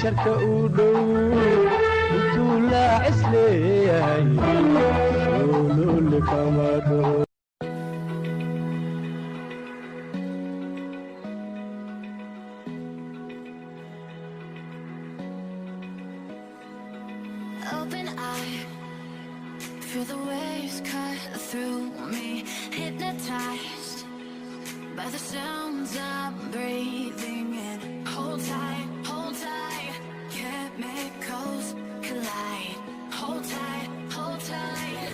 Sharka uu dhow intuu laacis leeyahay luulule kama dhaco. Open eye, feel the waves cut through me. Hypnotized by the sounds I'm breathing in. Hold tight, chemicals collide. Hold tight, hold tight.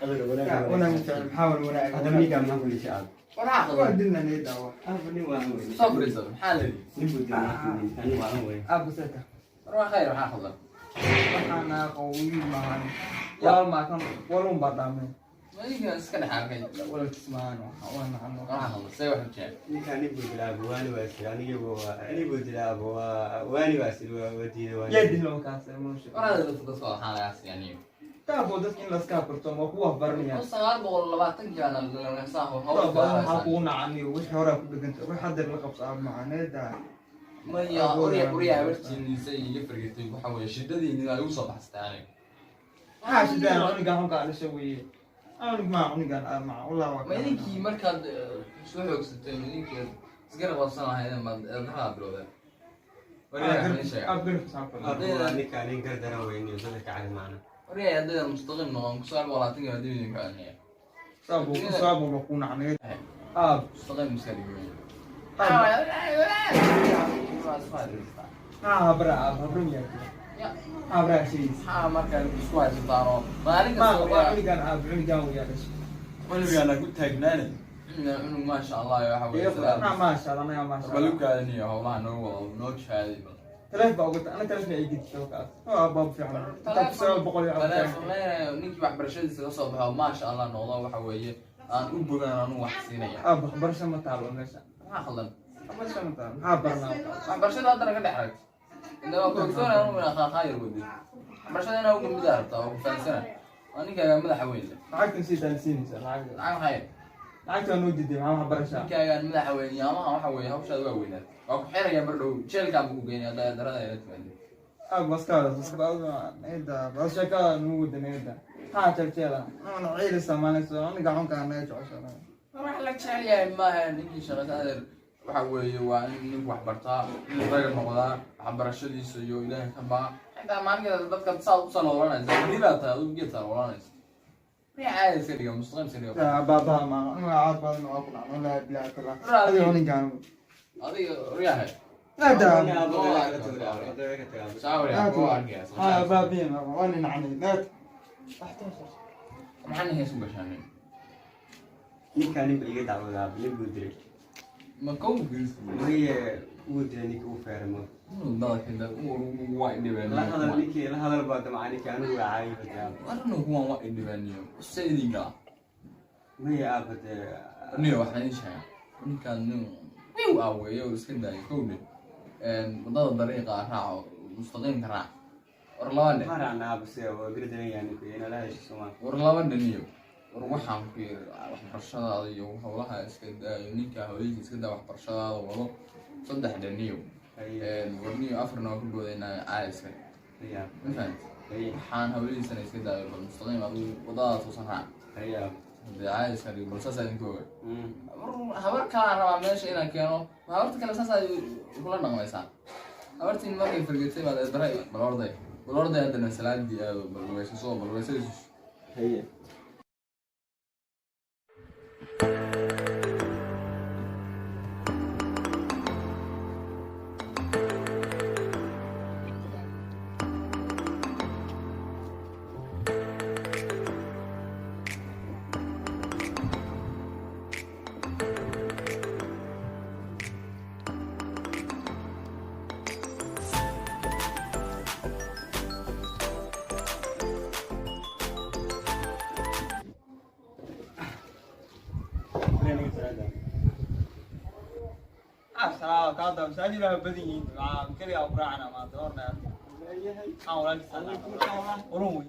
Wanaag fiican, maxaa wanaag? Hadda ninkaa maxaa ku lishay aad? Waa dilna niyada waa. Aaba, nin waalan wey. Soo fariiso, maxaa la yidhi? Nin buu dilay, nin waalan wey. Aabba, seta. War waa khayr, maxaa khaldan? Waxaan aqoon wiil maahan, walaal maakan, walun baa dhaamay. Ma ninkan iska dhex arkay? Walaalkiis maahan, waa nacano. War maxaa khaldan? See wax u jecel? Ninkaa nin buu dilay aaba, waani waa sir aniga, waa nin buu dilay aaba, waa waani waa sir, waa diiday waani. Yaa dilo markaas muusha? War hada dadka waxaa lagaa siiyaniyo. Taabo dadka in laska barto ma ku waxbaranayaan. 1920-kii baa saa. Waxaa kugu nacaniyo wixii hore ku dheganta, wix haddeer la qabso aab macaneeda. Maya, urya urya, habartiinisa iga fargatay. Waxa weeye shidadiini ay ugu soo baxsatay aniga. Maxaa shidaan? Cunugan xunkaa dhasha weeye, cunug maa cunugan aab maca wallah waa. Ma idinkii markaad soo xoogsateen, idinkii isgarab qabsan lahaydeen baad eedahaa bilowdeen. Waryaa, waxaan sheega. Aab garabka saabta. Aaba, waa ninkaa nin gardaran weyniyo, dadka ka cali macna. Waryaa, haddaydan mustaqiim noqon, 1920-kii baa dib idinka celinaya. Saabo saabo ba ku nacneed aab. Mustaqiim iska dhigay. Maxaa habra aab, habra miyaa jira? Habra sheegaysa. Maxaa markaa isku haysataanoo maalin ma kasta? waa cunugan aab, cunugan wayaa dhashay. Cunugaana ku taagnaanay, cunugan cunug maasha Allah waxa weeye. Maxaa maasha Allah, anaga maasha Allah. Balukaadaniyo howlaha noo wada noo jihaaday bal. Taleef baa uga ana, taleef ma ii gedisay wakaas, waa baab fiican intaa 900 iyo Taleefon ninkii waxbarashadiisa ka soo baxo maasha Allah noqdo, waxa weeye aan u bogaan anu wax siinaya. Aab, waxbarasho ma taalo meesha. Maxaa khaldan? Waxbarasho ma taalo, maxaa barnaa? Waxbarashada haddana ka dhex aragto inde waa ku ogsoonaya anu inaa qaaqaayar wadi waxbarashada inaa uga mida rabtaa, waa ku fahansana, waa ninkaaga madaxa weyn leh. Lacagtan sii daalsiinaysa lacagta. Lacag maxay? Lacagta waa noo diiday, maxaa waxbarasha? Ninkaagaan madaxa weyn yaamaha waxa weeye hawshaada waa weynaad, waa ku xiraya mar dhow, jeelkaan buu ku geynaya haddaa darada ila timaado. Aab, waskaada nayda bal, sheekada nugu wada nayda, maxaa jeeljeela una ciilisa maalinta cunuga xunkaa naga jecesha. Wax la jecel yahay maaha ninkii shaqada adeer. Waxa weeye waa in ninku wax bartaa, in raga noqdaa, waxbarashadiisa iyo Ilaahay ka baa. Xitaa maalinkeeda dadka saad usoo noolanaysa, baa tahay adigu geed saa noolanaysa. Riix caadi iska dhiga, mustaqiim iska dhiga. Baabaha maa cunuga caad badan waa ku dhac, wallahi bilahi tala adiga cunugan. Adiga riyahay. Nada. Saawir ku arkaya. Ha baabiin waa nin nacnay naad. Maxaa nin hees u gashaanay? Ninkaa nin ba iga dacwooda aaba, nin buu dilay. Ma kow gelis? Maye, wuu dilay ninka, uu feeray ma. Dadka waa idhibeen. La hadal ninkii, la hadal baa damca ninkii, anigu waa caayay bade aaba. Arrin kuwan waa idhibeeniyo se idinka. Maye aaba dee. Niyo, waxaan idin sheegaa ninkaan nin wiw ah weeye oo iska daayo kowdhe wadada dariiqa raaco, mustaqiimka raac. War laba dhe. Ma raacna aaba, se waa gardaran yahay ninku, inaa la hadasho Soomaali. War laba dhaniyo, war waxaan ku yiri waxbarashadaada iyo howlaha iska daayo, ninka hawlihiisa iska daa, waxbarashadaada wado. Saddex dhaniyo. War niyo, afarna waa ku boodaynaa, caadi iska ma fahamti? Waxaan hawlihiisana iska daayo, bal mustaqiim adigu wadadaas toosan raac. Dee caadi iska dhig, bal saasaa idinka oga. Habar kalaan rabaa meesha inaan keeno, ma habarta kale saasaa kula dhaqmaysaa? Habartiin markay fargetay baad eedara. Bal orday, bal orday, haddana salaadii aado, bal weysaso, bal weysadiisu. Haye. Salaam kaada, masaajid baa badan yihiin, maxaa kaliya ku raacana maanta ornaa aan walaalkiis urun wey.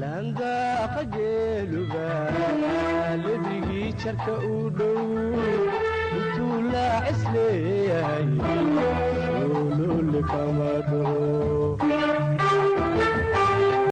Landaaqa geeluba lebrigii. Jarka u dhow intuu laacis leeyahay, loole kama dhaco.